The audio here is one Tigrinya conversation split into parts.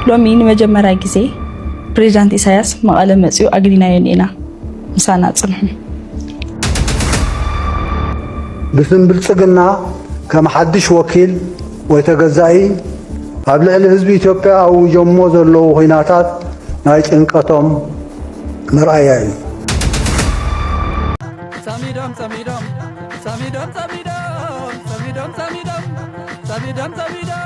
ሎሚ ንመጀመርያ ግዜ ፕሬዚዳንት ኢሳያስ መቐለ መጺኡ ኣግኒናዮ እኒኤና። ምሳና ጽንሑ። ብስም ብልጽግና ከም ሓድሽ ወኪል ወይ ተገዛኢ ኣብ ልዕሊ ህዝቢ ኢትዮጵያ ኣዊጆሞ ዘለዉ ኹናታት ናይ ጭንቀቶም መርኣያ እዩ። ሰሚዶም ሰሚዶም ሰሚዶም ሰሚዶም ሰሚዶም ሰሚዶም ሰሚዶም ሰሚዶም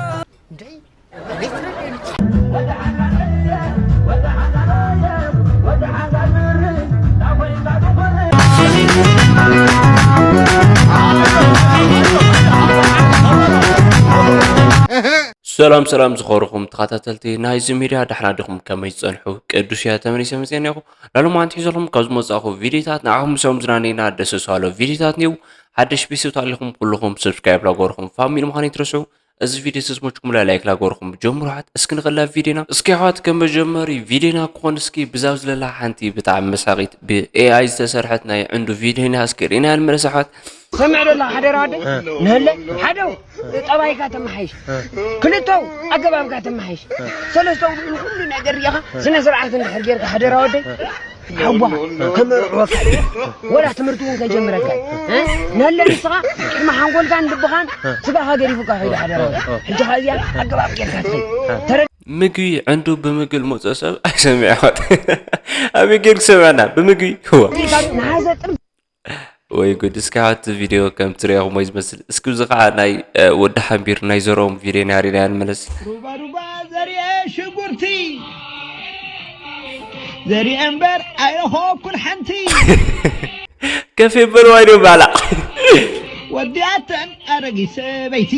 ሰላም ሰላም ዝኸበርኩም ተኸታተልቲ ናይዚ ሚድያ፣ ደሕና ዲኹም? ከመይ ዝጸንሑ? ቅዱስ እያ ተመሊሰ መጽአ እኒኹ። ላሎማዓንቲ ሒዘልኩም ካብ ዝመጻእኹ ቪዲዮታት ንዓኹም ምሳኦም ዝናነይና ደስ ዝሃሎ ቪዲዮታት እኒው። ሓደሽ ቤተሰብ ታሊኹም ኩልኹም ሰብስክራይብ ላገበርኩም ፋሚሊ ምዃን ይትረስዑ። እዚ ቪዲዮ ተዝመችኩም ላይክ ላገበርኩም ጀምሩ። ሓት እስኪ ንኸላ ቪዲዮና እስኪ ኣሕዋት ከም መጀመሪ ቪዲዮና ክኾን እስኪ ብዛብ ዝለላ ሓንቲ ብጣዕሚ መሳቂት ብ ኤኣይ ዝተሰርሐት ናይ ዕንዱ ቪዲዮና እስኪ ርኢና ንመለስ ኣሕዋት። ሰምዕ ደላ ሓደራ ወደይ ንህለ ሓደው ጠባይካ ተመሓይሽ ክልተው ኣገባብካ ተመሓይሽ ሰለስተው ንኩሉ ነገር ሪኢኻ ስነ ስርዓት እንድሕር ጌርካ ሓደራ ወደይ ሓዋ ከመርዕወካ ወላ ትምህርቲ እውን ከጀምረካ ነለ ንስኻ ቅድሚ ሓንጎልካን ልብኻን ስጋኻ ገዲፉካ ከይዱ ሓደራ ወደይ ሕጂ ኸዚኣ ኣገባብ ጌርካ ትኸይድ ተረ ምግቢ ዕንዱ ብምግል መፅኦ ሰብ ኣይሰሚዐ። ኣበይ ጌርክ ሰሚዐና ብምግቢ ህዋ ናዘጥር ወይ ጉድ። እስኪ ሓቲ ቪድዮ ከም ትሪኦ ወይ ዝመስል እስኪ እዚ ከዓ ናይ ወዲ ሓንቢር ናይ ዘርኦም ቪድዮ ናይ ሪና ንመለስ። ሩባ ሩባ ዘሪአ ሽጉርቲ ዘሪአ እምበር ኣይረኸብኩን ሓንቲ ከፍ የበልዋ ኢዶ ባላ ወዲኣተን ኣረጊት ሰበይቲ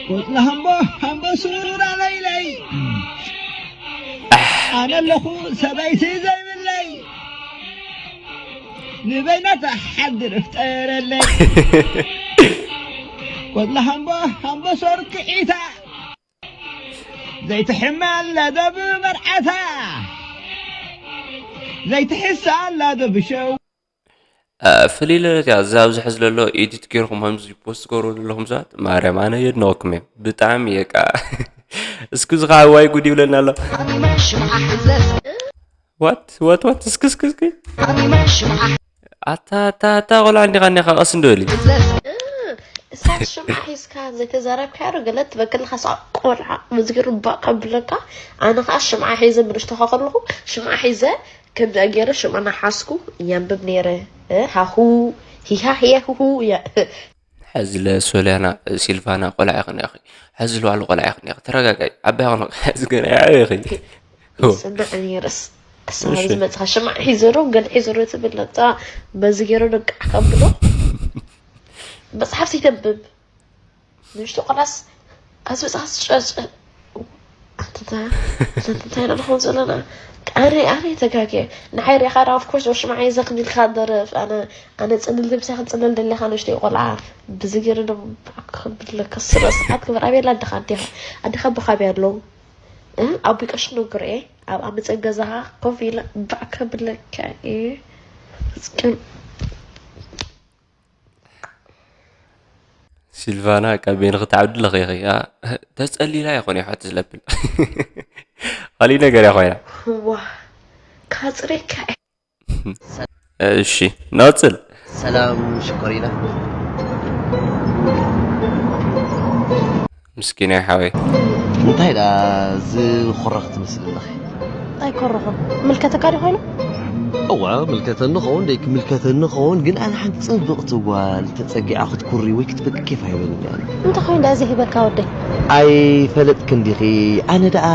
ቆፅሊ ሃምቦ ሃምቦ ሱሩራ ለይለይ ኣነ ኣለኹ ሰበይቲ ዘይብለይ ንበይና ተሓድር ፍጠረለይ ቆፅሊ ሃምቦ ሃምቦ ሰርክዒታ ዘይትሕመ ኣላ ዶ ብመርዓታ ዘይትሕሰ ኣላ ዶ ብሸው ፍልይ ለለት እያ እዛ ኣብዚ ሕዚ ለሎ ኤዲት ጌርኩም ከምዚ ፖስት ገሩ ዘለኹም ሰባት ማርያም ኣነ የድንቐኩም እየ ብጣዕሚ እየ ቃ እስኪ እዚ ከዓ ዋይ ጉድ ይብለና ኣሎ ዋት ዋት ዋት እስኪ እስኪ እስኪ ኣታ ኣታ ኣታ ቆልዓ እንዲኻ እንዲኻ ቀስ እንዶ በሊ እሳት ሽምዓ ሒዝካ ዘይተዛረብካዮ ዶ ገለ ትበክልካ ስዓ ቆልዓ መዝጊሩ ባእ ከብለካ ኣነ ከዓ ሽምዓ ሒዘ ምንሽተኻ ከለኹ ሽምዓ ሒዘ ከምዚኣ ገይረ ሽምዓ እናሓዝኩ የንብብ ነይረ ሃሁ ሂሃ ሂየ ሁሁ እያ ሕዚ ለሶልያና ሲልቫና ቆልዓ ይኽን ያኺ ሕዚ ለዋሉ ቆልዓ ይኽን ያኺ ተረጋጋይ ዓባይ ኾነ ሕዚ ገና ያዕበ ይኽን ይስምዕ ነይርስ እሳ ዝመፅኻ ሽማዕ ሒዘሮ ገለ ሒዘሮ ትብል ነፃ በዚ ገይሮ ደቃዕ ከብሎ መፅሓፍ ዘይተንብብ ንእሽቶ ቆላስ ኣስብፃ ስጨጭ ኣንትታ እንታይ ንኸውን ዘለና ኣነ ኣነ ተጋግየ ንሓይ ሪኢኻ ዳ ኦፍኮርስ ወሽማዓይ ዘኽኒልካ ደረፍ ኣነ ኣነ ፅልል ድምሳ ክፅልል ደለኻ ንእሽተይ ቆልዓ ብዚ ገይሩ ዶ ክብለካ ስነ ስርዓት ክብር ኣበይ ኣላ ኣድኻ ኣዲኻ ኣዲኻ ብኻበይ ኣለዉ ኣቦይ ቀሺ ነግሮ እየ ኣብ ኣመፀን ገዛኻ ኮፍ ኢለ ባዕ ከብለካ እየ ሲልቫና ቀቤን ክትዓብዲ ኣለኺ ኢኺ ተፀሊላ ይኾን ይሓት ዝለብል ካሊእ ነገር እያ ኮይና ዋ ካፅሬካ እሺ ነቕፅል ሰላም ሽኮሪና ምስኪናይ ሓወይ እንታይ ዳ ዝኮረኽ ትመስል ኣለኺ ኣይኮረኹን ምልከተካ ዲ ኮይኑ እዋ ምልከተኒ ኸውን ደይ ክምልከተኒ ኸውን ግን ኣነ ሓንቲ ፅብቕቲ ጓል ተፀጊዓ ክትኩሪ ወይ ክትበቂ ኬፍ ኣይበለኒ ኣነ እንታይ ኮይኑ ዳ እዚ ሂበካ ወደይ ኣይፈለጥክን ዲኺ ኣነ ደኣ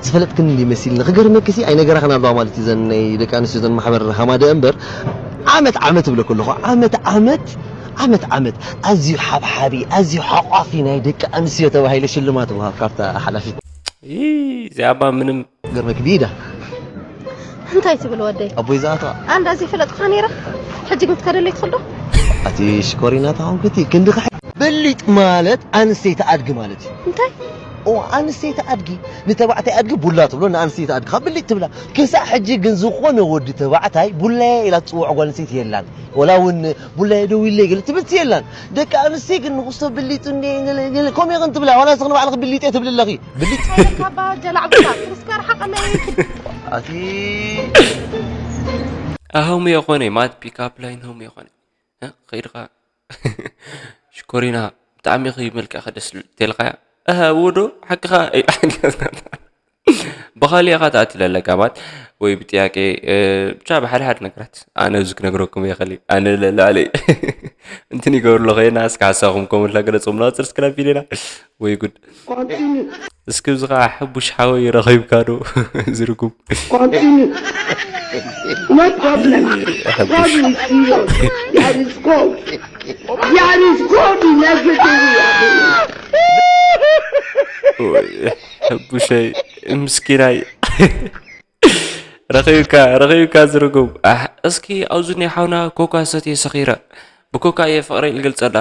ዝፈለጥክን እንዲ መሲልኒ ክገርመክሲ ኣይነገራኽን ኣለዋ ማለት እዩ ዘን ናይ ደቂ ኣንስትዮ ዘን ማሕበር ሃማደ እምበር ዓመት ዓመት እብለኩ ኣለኹ ዓመት ዓመት ዓመት ዓመት ኣዝዩ ሓብሓቢ ኣዝዩ ሓቋፊ ናይ ደቂ ኣንስትዮ ተባሂለ ሽልማት ምሃብ ካብታ ሓላፊት እዚኣባ ምንም ገርመክ ብኢዳ እንታይ ትብል ወደይ ኣቦይ ዝኣተዋ ኣንዳ ዘይፈለጥኩኻ ነይረ ሕጂ ግን ትከደለይ ትኽእል ዶ ኣቲ ሽኮሪና ተኾንኩቲ ክንዲ ክሕ በሊጥ ማለት ኣንስተይቲ ኣድጊ ማለት እዩ እንታይ ኦ ኣንስተይቲ ኣድጊ ንተባዕታይ ኣድጊ ቡላ ትብሎ፣ ንኣንስተይቲ ኣድጊ ካብ ብሊጥ ትብላ። ክሳብ ሕጂ ግን ዝኾነ ወዲ ተባዕታይ ቡላየ ኢላ ትፅውዖ ጓል ኣንስተይቲ የላን። ወላ እውን ቡላየ ደው ኢለ ገለ ትብልቲ የላን። ደቂ ኣንስትዮ ግን ንክስቶ ብሊጡ እንደ ገለ ገለ ከምኡ ኢኽን ትብላ። ዋላ ንስኽን ባዕልኺ ብሊጥ እየ ትብሊ ኣለኺ። ብሊጥ። ካባ ጀላዕ ብላ ክርስካ ርሓቐለይ። ኣቲ ኣህሙ የኾነ ማት ፒካፕ ላይን ህሙ የኾነ ኸይድኻ ሽኮሪና ብጣዕሚ ኸ መልክዕኸ ደስ ዝብል ተልኻያ። እህ ውዶ ሓቅኻ። ብኻሊእኻ ተኣትለ ኣለካ ማለት ወይ ብጥያቄ ብቻ ብሓደ ሓደ ነገራት ኣነ ኣብዚ ክነግረኩም እየ ኸሊ ኣነ ለላለ እንትን ይገብሩ ኣለኹ የና እስከ ሓሳኹም ኮመንት ላገለጽኩም ናፅር እስክላፊ ሌና ወይ ጉድ። እስኪ እዚ ከዓ ሕቡሽ ሓወይ ረኺብካ ዶ ዝርጉም? No problem. God will see us. There is God. There is God in everything we are doing. ሕቡሸይ ምስኪናይ ረኺብካ ረኺብካ ዝርጉም። እስኪ ኣብዚ ናይ ሓውና ኮካ ሰትየ ሰኺረ ብኮካ እየ ፍቕረይ ዝገልጸላ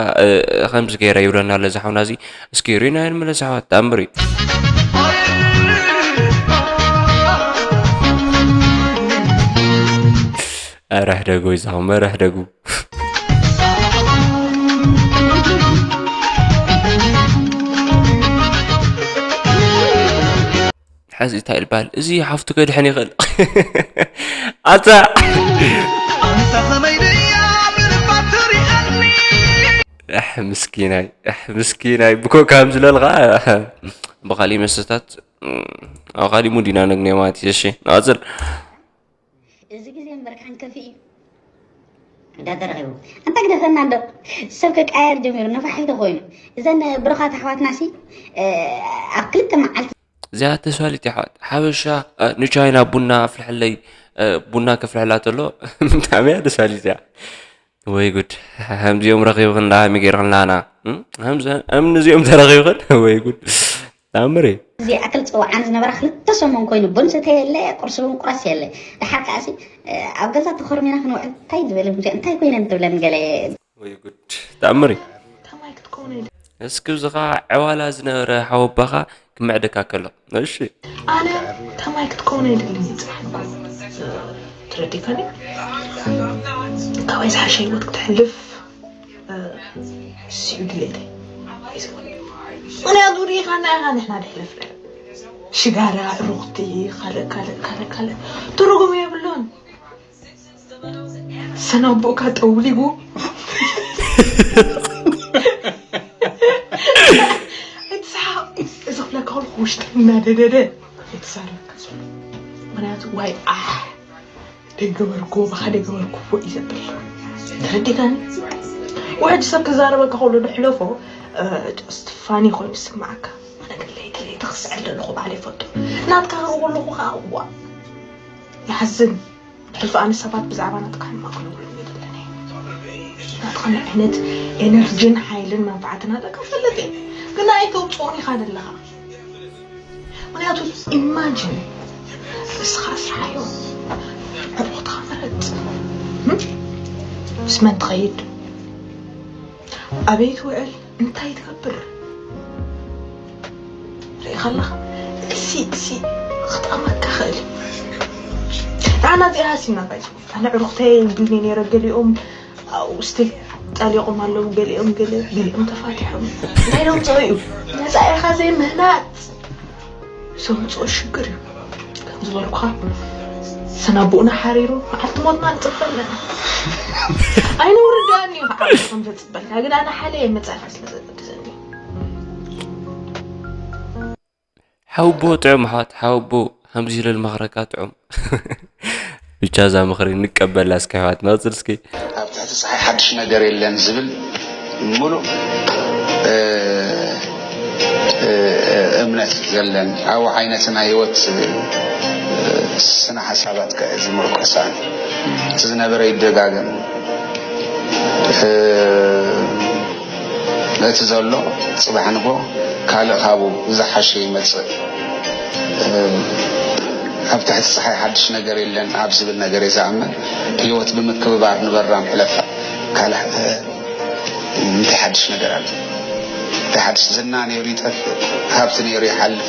ከምዚ ገይረ ይብለና ኣሎ እዚ ሓውና እዚ። እስኪ ሪናዮ ንመለስ ኣሕዋት ተኣምር እዩ። ኣረ ሕደጉ ይዛኹም ኣረ ሕደጉ። ሕዚ እንታይ ይልባል እዚ ሓፍቱ ከድሕን ይኽእል ኣታ ኣሕ ምስኪናይ ኣሕ ምስኪናይ ብኮካ ከም ዝለልኻ ብኻሊእ መስተታት ኣብ ካሊእ ሙድ ኢና ነግንዮ ማለት እዩ እሺ ንቐፅል እዚ ግዜ እምበር ካንከፊ እዩ እንዳተረኺቡ ኣንታ ግደፈና እንዶ ሰብ ከቃየር ጀሚሩ ነፋሒቶ ኮይኑ እዘን ብሩኻት ኣሕዋትና ሲ ኣብ ክልተ መዓልቲ እዚኣ ተስፋሊት እያ ኣሕዋት ሓበሻ ንቻይና ቡና ኣፍልሐለይ ቡና ከፍልሐላ ተሎ ብጣዕሚ እያ ተስፋሊት እያ ወይ ጉድ ከምዚኦም ረኺብኽን ደኣ ከመይ ገይርኽን ደኣ ንዓ እምኒ እዚኦም ተረኺብኽን ወይ ጉድ ተኣምር እዩ። ዝይኣክል ጽውዓን ዝነበራ ክልተ ሰሙን ኮይኑ ቡን ስተ የለ ቁርሲ ቡን ቁረስ የለ ድሓር ከኣሲ ኣብ ገዛ ተኾርሚና ክንውዕል እንታይ ዝበለ እንታይ ኮይነን ትብለን ገለ ወይ ጉድ ተኣምር እዩ። እስኪ እዚ ኸዓ ዕዋላ ዝነበረ ሓወቦኻ ክምዕደካ ከሎ እሺ ኣነ ከማይ ክትከውን ኣይደልን እየ ዝጸሓፍኩ ትረዲካኒ ካባይ ዝሓሸ ህይወት ክተሕልፍ እዚ'ዩ ድሌተይ። ምኽንያቱ ርኢኻና ኢኻ ንሕና ደሕለፍና ሽጋራ፣ ዕሩኽቲ፣ ካልእ ካልእ ካልእ ካልእ ትርጉም የብሉን። ሰናቡእካ ጠውሊጉ ኣይትስሓቕ። እዚ ክብለካ ከለኹ ውሽጠይ እናደደደ ኣይትዛረበካ ዘሎ። ምኽንያቱ ዋይ ኣሕ ደይገበርክዎ ብኻ ደይገበርክዎ እዩ ዘብል ተረዲእካኒ ውሕድ ሰብ ክዛረበካ ከሎ ድሕለፎ ፋኒ ኮይኑ ዝስምዓካ ኣነ ግን ለይቲ ለይቲ ክስዕል ዘለኹ ባዕለ ይፈልጦ ናትካ ክርኢ ከለኹ ከዓ ዋ ይሓዝን ብሕልፊ ኣነ ሰባት ብዛዕባ ናትካ ሕማቕ ክነግሩኒ የብለኒ ናትካ ዓይነት ኤነርጂን ሓይልን መንፋዕትን ኣለካ ፈልጥ እየ ግን ኣይተውፅኦን ኢኻ ዘለኻ ምኽንያቱ ኢማጅን ርእስኻ ኣስርሓዮ ዕርቁትኻ ምረፅ ምስ መን ትኸይድ ኣበይ ትውዕል እንታይ ትገብር ርኢኻ ኣለኻ እዚ እዚ ክጠቕመካ ኽእል ንዓና እዚኣ ሃሲና ኣነ ዕሩኽተይ ኢሉኒ ነይረ ገሊኦም ውስቲ ጠሊቖም ኣለዉ ገሊኦም ገለ ገሊኦም ተፋቲሖም እንታይ ደውፅኦ እዩ መፃኢኻ ዘይምህናፅ ዘምፅኦ ሽግር እዩ ከም ዝበልኩኻ ሰናብኡና ሓሪሩ መዓልቲ ሞትና ንፅበ ኣለና ኣይነውርዳን እዩ መዓልቲ ከም ዘፅበልካ ግን ኣነ ሓለየ መፃኢኻ ስለ ዘገድሰኒ ሓውቦ ጥዑም ኣሕዋት ሓውቦ ከምዚ ኢለ ልመኽረካ ጥዑም ብቻ እዛ ምኽሪ ንቀበላ እስኪ ኣሕዋት መቕፅል እስኪ ኣብ ትሕቲ ፀሓይ ሓድሽ ነገር የለን ዝብል ሙሉእ እምነት ዘለን ኣብ ዓይነትና ህይወት ስነ ሓሳባት ዝምርኮሳ እቲ ዝነበረ ይደጋገም እቲ ዘሎ ፅባሕ ንጎ ካልእ ካብኡ ዝሓሸ ይመፅእ ኣብ ትሕቲ ፀሓይ ሓድሽ ነገር የለን ኣብ ዝብል ነገር እየ ዝኣምን ህይወት ብምክብባር ንበራም ሕለፋ ካልእ እንታይ ሓድሽ ነገር ኣሎ እንታይ ሓድሽ ዝና ነይሩ ይጠፍእ፣ ሃብቲ ነይሩ ይሓልፍ፣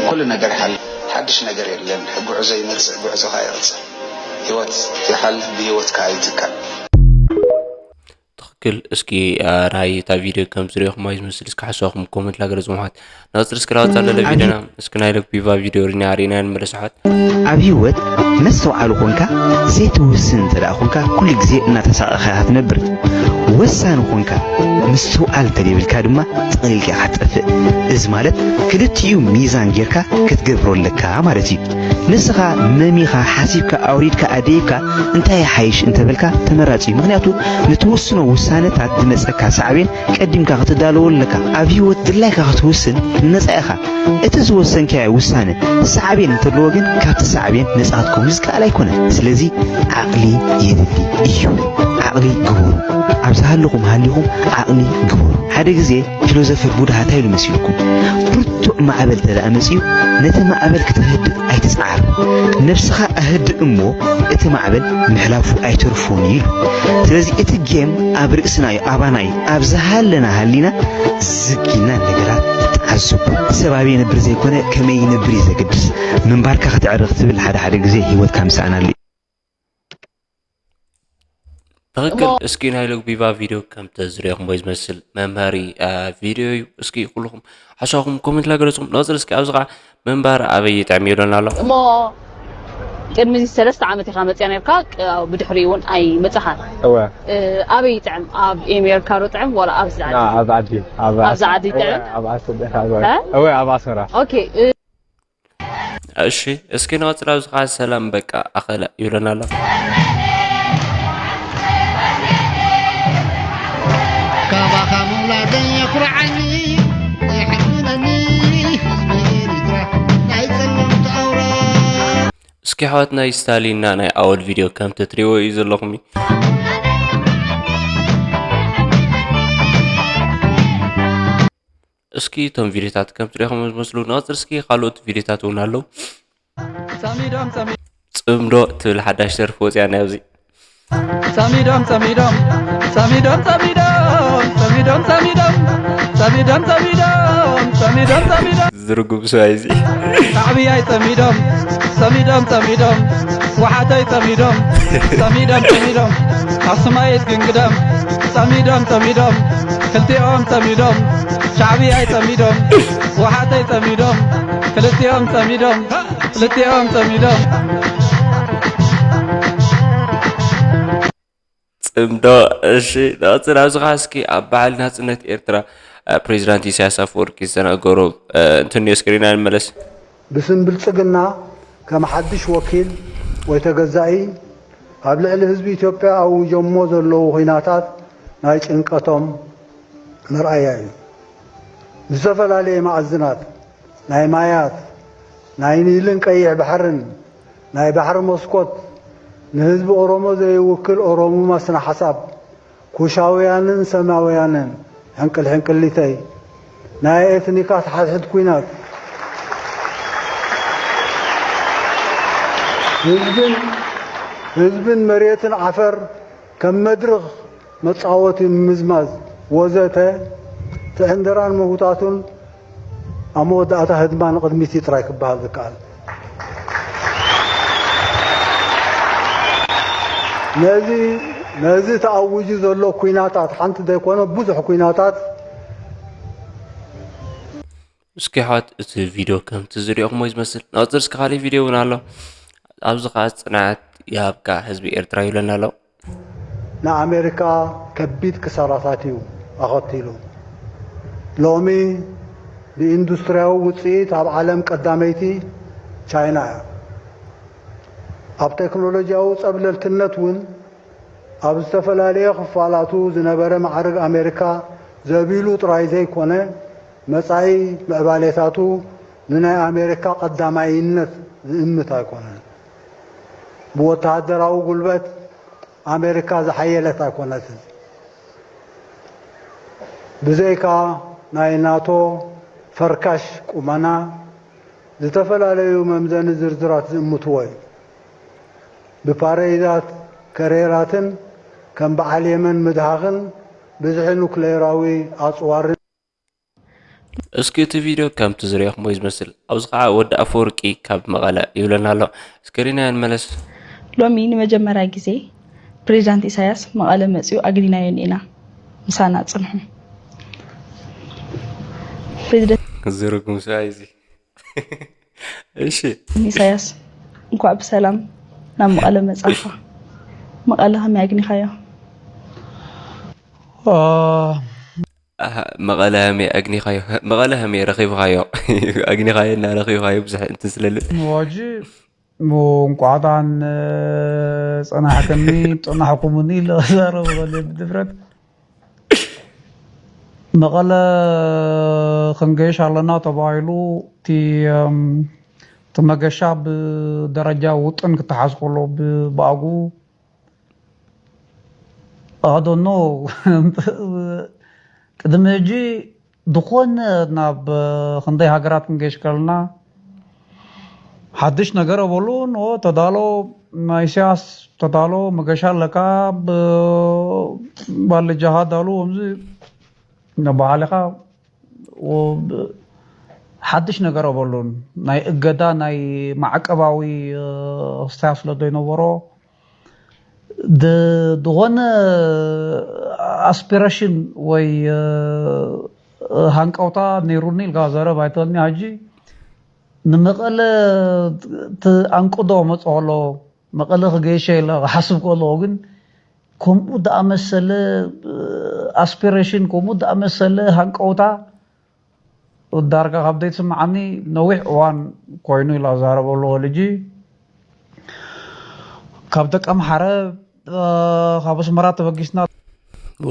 ኩሉ ነገር ይሓልፍ። ሓድሽ ነገር የለን። ጉዕዞ ይመጽእ፣ ጉዕዞ ከኣ ይቕጽል። ህይወት ይሓልፍ፣ ብህይወት ከኣ ይትካእ። ትኽክል። እስኪ፣ አ፣ ናይ እታ ቪድዮ ከም ዝሪኦኹም እዩ ዝመስል። እስኪ ሓሳብኩም ኮመንት ላገለጹ ምዃት። ናጽር እስኪ ላወጣ ለለ ቪድዮና፣ እስኪ ናይ ሎክ ቢቫ ቪድዮ ሪና ሪና ንመለስ ኣሕዋት። ኣብ ህይወት መስተውዓሊ ኾንካ ዘይትውስን እንተ ደኣ ኾንካ፣ ኩሉ ግዜ እናተሳቐኻ ኢኻ ትነብር። ወሳኒ ኾንካ ምስትውዓል እንተ ዘይብልካ ድማ፣ ጠቕሊልካ ኢኻ ትጠፍእ። እዚ ማለት ክልቲኡ ሚዛን ጌርካ ክትገብሮ ኣለካ ማለት እዩ። ንስኻ መሚኻ፣ ሓሲብካ፣ ኣውሪድካ፣ ኣደይብካ እንታይ ይሓይሽ እንተበልካ ተመራጺ እዩ። ምኽንያቱ ንትውስኖ ውሳነታት ዝመጸካ ሳዕቤን ቀዲምካ ክትዳለወሉ ኣለካ። ኣብ ህይወት ድላይካ ክትውስን ነጻ ኢኻ። እቲ ዝወሰንካዮ ውሳነ ሳዕቤን እንተለዎ ግን ካብቲ ሳዕቤን ነጻ ክትከውን ዝከኣል ኣይኮነን። ስለዚ ዓቕሊ የድሊ እዩ። ዓቕሊ ግበሩ። ኣብ ዝሃለኹም ሃሊኹም ዓቕሊ ግበሩ። ሓደ ግዜ ፊሎዞፈር ቡድሃ እንታይ ኢሉ መሲልኩም? ብርቱዕ ማዕበል እንተ ደኣ መጺኡ፣ ነቲ ማዕበል ክትህድእ ኣይትጽዓር። ነብስኻ ኣህድእ እሞ፣ እቲ ማዕበል ምሕላፉ ኣይተርፎን እዩ ኢሉ። ስለዚ እቲ ጌም ኣብ ርእስና እዩ፣ ኣባና እዩ። ኣብ ዝሃለና ሃሊና ዝግ ኢልና ነገራት ተዓዘቡ። ሰብ ኣበይ ይነብር ዘይኮነ፣ ከመይ ይነብር እዩ ዘገድስ። ምንባርካ ከተዕሪ ክትብል ሓደ ሓደ ግዜ ህይወትካ ምስኣናሉ እዩ። ትኽክል። እሞ እስኪ ናይ ሎግ ቢቫ ቪድዮ ከም ተዝሪኦኹምዎ ዝመስል መምሃሪ፣ አ፣ ቪድዮ እዩ። እስኪ ኩልኹም ሓሳብኩም ኮመንት ላገለጹም። ንቐጽል እስኪ ኣብዚ ኸዓ ምንባር ኣበይ ይጥዕም ይብለና ኣሎ። እሞ ቅድሚ እዚ ሰለስተ ዓመት ኢኻ መጽያ ነርካ፣ ቅ-፣ ብድሕሪኡ እውን ኣይመጻኻን። እወ። እ፣ ኣበይ ይጥዕም? ኣብ ኤሜሪካ ዶ ጥዕም ዋላ ኣብዚ ዓዲ? ና፣ ኣብ ዓዲ፣ ኣብ ኣብዚ ዓዲ እወ፣ ይጥዕም? ኣብ ዓዲ፣ ኣብ ዓዲ። እ? እወ፣ ኣብ ኣስመራ። ኦኬ፣ እ፣ እሺ፣ እስኪ ንቐጽል። ኣብዚ ኸዓ ሰላም በቃ ኣኸለ ይብለና ኣሎ። ካባኻ ምውላደይ የኹርዓኒ፣ የሕዝነኒ ህዝቢ ኤሪትራ ናይ ጸለምቲ ኣውራ። እስኪ ኣሕዋት ናይ ስታሊንና ናይ ኣወል ቪድዮ ከም ተትሪእዎ እዩ ዘለኹም እዩ። እስኪ እቶም ቪድዮታት ከም ትሪእኹም ዝመስሉ ንቐጽል። እስኪ ካልኦት ቪድዮታት እውን ኣለዉ። ጸሚዶም፣ ጸሚ-፣ ጽምዶ ትብል ሓዳሽ ደርፊ ወጽያ ናይ ኣብዚ። ጸሚዶም፣ ጸሚዶም፣ ጸሚዶም፣ ጸሚዶም፣ ጸሚዶም፣ ጸሚዶም፣ ጸሚዶም፣ ጸሚዶም፣ ጸሚዶም፣ ጸሚዶም፣ ጸሚዶም። ዝርጉም ሰብኣይ እዚ። ሻዕብያይ ጸሚዶም፣ ጸሚዶም፣ ጸሚዶም፣ ወሓተይ ጸሚዶም፣ ጸሚዶም፣ ጸሚዶም፣ ኣኽሱማይት ግንግደም፣ ጸሚዶም፣ ጸሚዶም፣ ክልቲኦም ጸሚዶም፣ ሻዕብያይ ጸሚዶም፣ ወሓተይ ጸሚዶም፣ ክልቲኦም ጸሚዶም፣ ክልቲኦም ጸሚዶም። ጽምዶ። እሺ፣ ንቐጽል። ኣብዚ ኸዓ እስኪ ኣብ በዓል ናጽነት ኤርትራ፣ እ፣ ፕሬዚዳንት ኢሳያስ ኣፈወርቂ ዝተናገሮ፣ እ፣ እንትንዮ እስክሪና ንመለስ። ብስም ብልጽግና ከም ሓድሽ ወኪል ወይ ተገዛኢ ኣብ ልዕሊ ህዝቢ ኢትዮጵያ ኣውጆሞ ዘለዉ ኲናታት ናይ ጭንቀቶም መርኣያ እዩ። ዝተፈላለየ መኣዝናት ናይ ማያት፣ ናይ ኒልን ቀይሕ ባሕርን፣ ናይ ባሕሪ መስኮት፣ ንህዝቢ ኦሮሞ ዘይውክል ኦሮሙማ ስነ ሓሳብ፣ ኩሻውያንን ሰማውያንን፣ ሕንቅል ሕንቅሊተይ፣ ናይ ኤትኒካት ሓድሕድ ኲናት፣ ህዝብን፣ ህዝብን መሬትን ዓፈር ከም መድርኽ መጻወቲ ምምዝማዝ ወዘተ፣ እቲ ዕንደራን ምህውታቱን ኣብ መወዳእታ ህድማ ንቕድሚት እዩ ጥራይ ክበሃል ዝከኣል። ነዚ፣ ነዚ ተኣዊጁ ዘሎ ኲናታት፣ ሓንቲ ዘይኮነ ብዙሕ ኲናታት፣ እስኪ ኣሕዋት፣ እቲ ቪድዮ ከምቲ ዝሪኦኹሞ እዩ ዝመስል። ንቐጽል እስኪ ካሊእ ቪድዮ እውን ኣሎ። ኣብዚ ኸዓ ጽንዓት ይሃብካ ህዝቢ ኤርትራ ይብለና ኣሎ። ንኣሜሪካ ከቢድ ክሳራታት እዩ ኣኸቲሉ። ሎሚ ብኢንዱስትሪያዊ ውጽኢት ኣብ ዓለም ቀዳመይቲ ቻይና እያ። ኣብ ቴክኖሎጂያዊ ጸብለልትነት እውን ኣብ ዝተፈላለየ ክፋላቱ ዝነበረ ማዕርግ ኣሜሪካ ዘቢሉ ጥራይ ዘይኮነ፣ መጻኢ ምዕባሌታቱ ንናይ ኣሜሪካ ቀዳማይነት ዝእምት ኣይኮነን። ብወተሃደራዊ ጉልበት ኣሜሪካ ዝሓየለት ኣይኮነትን። ብዘይካ ናይ ናቶ ፈርካሽ ቁመና፣ ዝተፈላለዩ መምዘኒ ዝርዝራት ዝእምትዎ እዩ። ብፓረይዳት ከሬራትን ከም በዓል የመን ምድሃኽን ብዝሒ ኑክሌራዊ ኣጽዋርን እስኪ እቲ ቪድዮ ከምቲ ዝረኣኹሞ እዩ ዝመስል። ኣብዚ ኸዓ ወዲ ኣፈወርቂ ካብ መቐለ ይብለና ኣሎ። እስክሪና ንመለስ። ሎሚ ንመጀመርያ ግዜ ፕሬዚዳንት ኢሳያስ መቐለ መጺኡ ኣግኒናዮ እኒኤና። ምሳና ጽንሑ። ፕሬዚደንት ዝርጉም ሰብኣይ እዚ። እሺ። ኢሳያስ እንኳዕ ብሰላም ናብ መቐለ መጻኻ። መቐለ ከመይ ኣግኒኻዮ? ኣሃ፣ መቐለ ሃመይ ኣግኒኻዮ? መቐለ ሃመይ ረኺብኻዮ? ኣግኒኻዮ እና ረኺብኻዮ ብዙሕ እንትን ስለለ። ዋጂ እንቋዕጣን ጸናሕክኒ ጸናሕኩምኒ ኢለ ክዛረብ እኽእል እየ ብድፍረት። መቐለ ክንገይሽ ኣለና ተባሂሉ እቲ እም፣ እቲ መገሻ ብደረጃ ውጥን ክተሓዝ ከሎ ብኣግኡ ኣዶኖ ቅድሚ ሕጂ ዝኾነ ናብ ክንደይ ሃገራት ክንገይሽ ከለና ሓድሽ ነገር ኣበሉን ኦ ተዳሎ ናይ ኢሳያስ ተዳሎ መገሻ ኣለካ ባልጃኻ ዳሉ ከምዚ ነባሃልኻ ሓድሽ ነገር ኣበሉን ናይ እገዳ ናይ ማዕቀባዊ ክስታያ ስለ ዘይነበሮ ዝኾነ ኣስፒሬሽን ወይ ሃንቀውታ ነይሩኒ ኢልካ ዘረብ ኣይትበልኒ። ሕጂ ንመቐለ ኣንቅዶ መፅ ከሎ መቐለ ክገይሸ ኢለ ክሓስብ ከለኹ ግን ከምኡ ደኣመሰለ ኣስፒሬሽን ከምኡ ደኣመሰለ ሃንቀውታ ዳርጋ ካብ ዘይትስምዓኒ ነዊሕ እዋን ኮይኑ ኢላ ዛረበሉ ልጂ ካብ ደቀምሓረ ካብ ኣስመራ ተበጊስና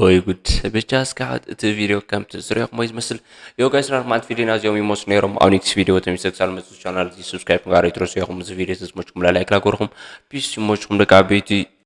ወይ ጉድ። ብቻ እስከ እቲ ቪድዮ ከምቲ ዝሪኦኹሞ ዝመስል። ዮ ጋይስ፣ ኣርባዕተ ቪድዮና እዚኦም ይመስሉ ነይሮም። ኣብ ኔክስት ቪድዮ ተመልሰ ክሳብ መፅእ ቻናል እዚ ሰብስክራይብ ምግባር ኣይትረስዑ ኢኹም። እዚ ቪድዮ ተዝመችኩም ላይክ ላገርኹም። ፒስ ይመችኩም ደቂ ዓበይቲ።